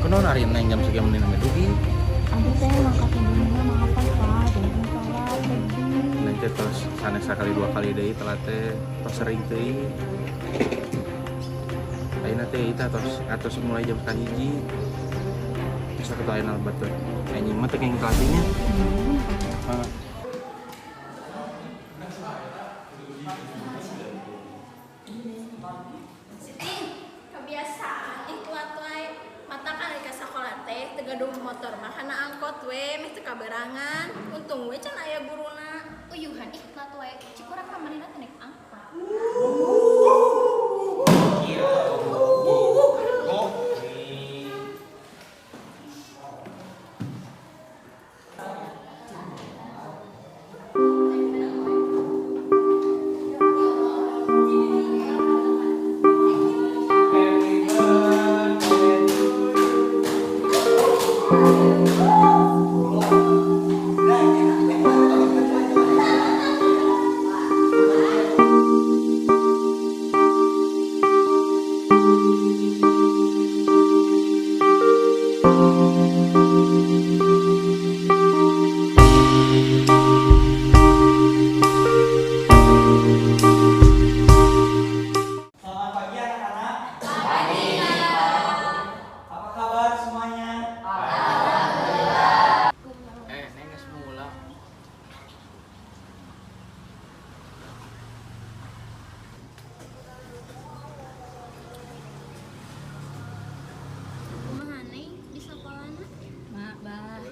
Kunaon ari neng jam sekian menit ame dugi? Abdi teh mangkat tidurna maafan Pak, janten telat tadi. Neng teh tos sanes sakali dua kali deui telat teh, tos sering teuing. Ayeuna teh eta tos atos mulai jam 12.30. Terus aku tuh ayeuna lebat tuh. Anjing mah teh kenging telat nya. Heeh. Siti, kebiasaan ih telat wae. Mata kan ka sakola teh teu gaduh motor mah kana angkot we meh teu kaberangan. Untung we can aya guruna. Uyuhan ih telat wae. Cikurang ka manehna teh naik angkot. Selamat pagi anak-anak. Pagi, Kak. Apa kabar semuanya? Eh, neng geus mula. Kumaha neng di sakolana? Mak, bah,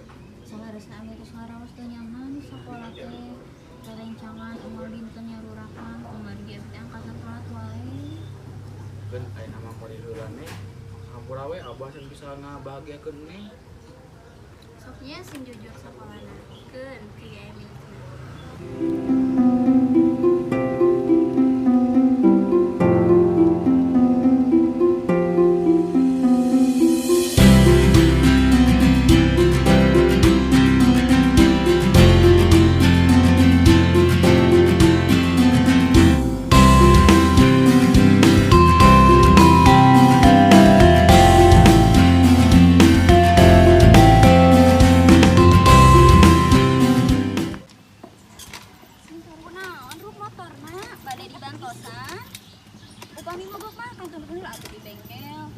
salarasna abdi tos ngaraos teu nyaman di sakola teh. Rerencangan unggal dinten nyarurakan kumargi abdi teh angkatan telat wae. Keun ayeuna mah kori heula neng. Hampura we abah sing bisa ngabahagiakeun neng. Soknya sing jujur sakolana. Keun kieu mimpi. Sing tunggu naon ruk motorna bade dibantosan. Upami mogok mah kantun heula atuh di bengkel.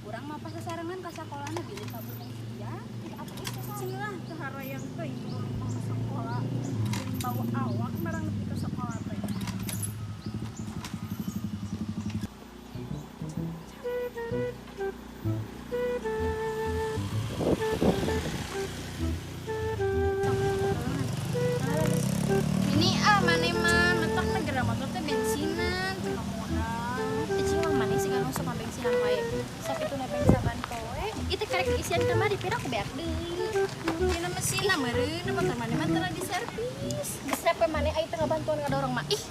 Urang mah pas sasarengan ka sakolana bilih kabur sia. Cing lah teu harayang teuing leumpang ka sakola. Sing bawa awak barang nepi ka sakola teh. Ini ah maneh mah mentok negara motor teh bensinan teu modal. Cicing mah maneh sih kan sok bensinan wae. Sakituna bensaban poe, ieu teh karek diisian kamari pira ku beak deui. Dina mesinna meureun motor maneh mah teu diservis. Geus repe maneh ai teu ngabantuan ngadorong mah. Ih.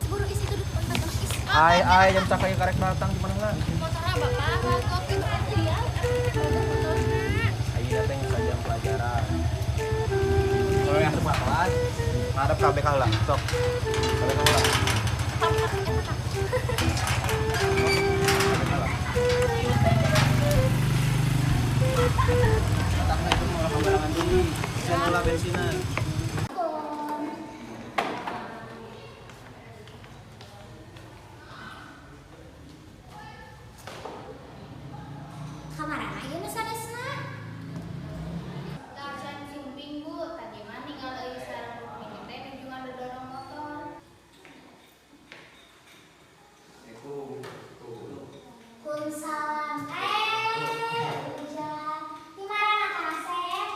Buru isi itu bentar isi. Ai ai jam sakieu karek datang di mana heula? Motorna bapak mogok itu ya. Motorna. Ayeuna teh geus jam pelajaran. Kalau yang asup ka kelas, ngadep ka BK heula, sok. Ka BK heula. Tampak eta tah. Ka BK heula. Otakna itu mau kabarangan deui. Isian heula bensinan. Kamarana ieu nu sanesna? Tacan sumping Bu, tadi mah ninggal euy sareng Rukmini teh nuju ngadodorong motor. Waalaikumsalam. Ujang. Di mana Kang Asep?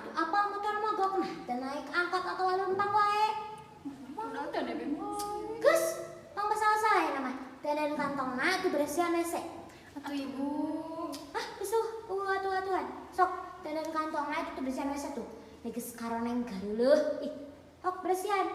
atuh apal motor mogok nah teu naik angkot atau lempang wae. Udah teh nebeng wae. Geus, tong pasal-salah nama. Dandan kantongna tuh bersihan WC. Atuh ibu. Ah, bisuh, atuh-atuhan. Sok, dandan kantongna itu tuh bersihan WC tuh. Geus karoneng gareuleuh. Ih, sok bersihan.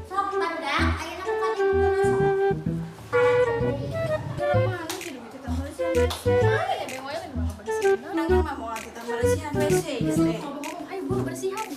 Sok barudak, ayeuna buka di bukuna sok. Parah deui. Geura mana sih duit kita bersihan WC. Mana nebeng wae lain mah bersihan. Nanging mah moal kita bersihan WC geus teh. Ngomong-ngomong, ayo buru bersihan.